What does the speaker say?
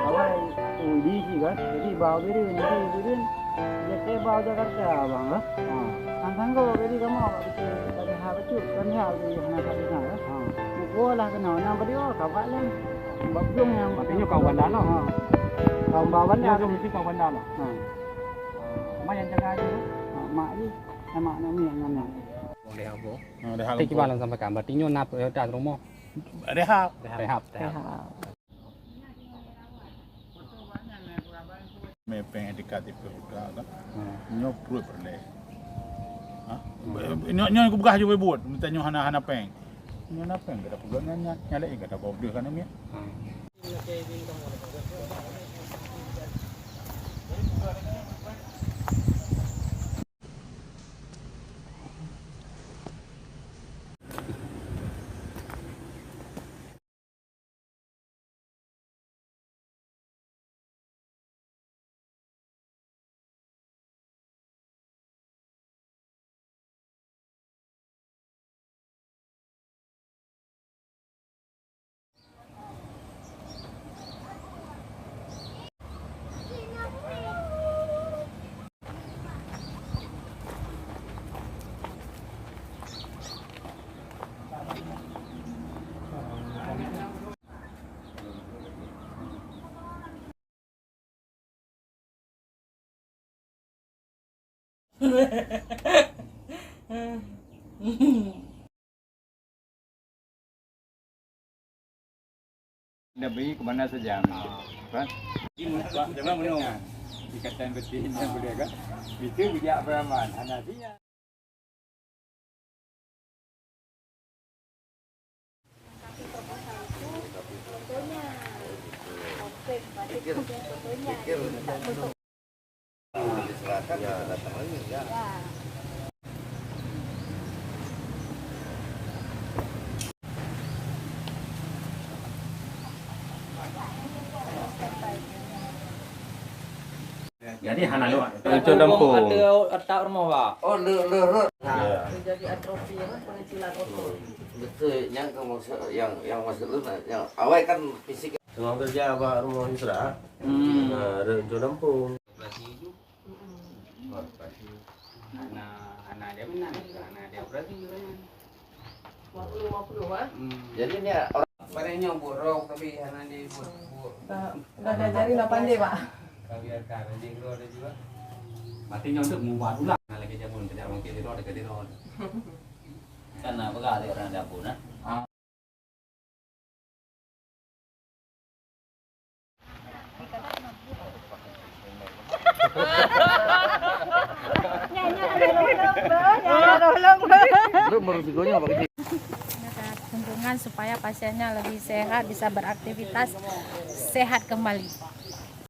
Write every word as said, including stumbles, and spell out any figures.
Awai, ui, di cit kan. Jadi bau bireuen, jadi bireuen. Jadi bau Jakarta, bang, lah. Ha. Kan sanggoh, jadi kamoe bak bikin, bak lihat bacut, kan lihat di hana kat sana, kan. Ha. Buku lah kena, nang berdua, kau kat lah. Bak belum yang Tapi nyoe kawan bandar lah. Ha. Kawan bawah bandar. Nyoe mesti kawan bandar lah. Ha. Mak yang jaga aja, kan? Ha, mak ni. Sama anak ni yang mana? Wong rehab, bro. Ha, rehab. Tapi kiban lôn sampaikan, berarti nyoe na prioritas rumoh. Rehab. Rehab. Rehab. Rehab. Mé péng etika tipe buka kan. Hmm. Nyoe pruet peureulée. Ha? Nyoe, nyoe kupeugah ju buet. Mita nyoe hana, hana péng. Nyoe hana péng, kada peugah nyan, nyan, nyan laén kada gob deuh kan miet. Hmm. Nabi ke mana saja. Kan? Di muka, jangan menung. Ikatan betin yang boleh kan? Itu bijak beramal. Hana dia. Jadi hana lewat. Rencong Dampung. Ateueh, ateueh rumoh, Pak. Oh, le, le, rot. Ya. Jadi atrofi, apa, pengecilan otot. Betul, yang ke maksud, yang, yang maksud lu, yang awai kan fisik. Tengah kerja bak rumoh Yusra. Hmm. Ah, Rencong Dampung. Hana, hana dia menang, hana dia operasi. Lima puluh, lima puluh, ah. Hmm. Jadi ni orang Barang nyoe buet rok, tapi hana dibuet, buet. Dah, dah, dah jari dah pandai, Pak. Kau biarkan, nanti keluar dia juga. Berarti nyoe untuk mengubah ulang lagi jamun, kerja mungkin di luar dekat di luar. Kan nak pegang dia orang dapur, nah. Ah. Lungkungan supaya pasiennya lebih sehat, bisa beraktivitas sehat kembali.